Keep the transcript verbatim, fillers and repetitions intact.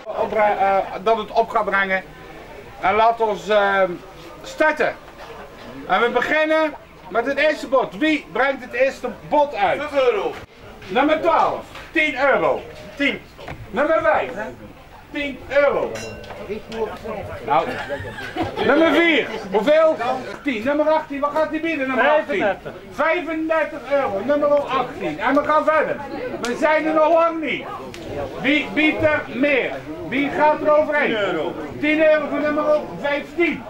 Opbra-, eh, dat het op gaat brengen. En laat ons, eh, starten. En we beginnen met het eerste bod. Wie brengt het eerste bod uit? Vijf euro. Nummer twaalf, tien euro. Tien. Nummer vijf, tien euro. Nou, nummer vier, hoeveel? Tien. Nummer achttien, wat gaat die bieden? Nummer achttien. Vijfendertig. Vijfendertig euro, nummer achttien. En we gaan verder. We zijn er nog lang niet. Wie biedt er meer? Wie gaat er overheen? Tien euro. Tien euro voor nummer vijftien.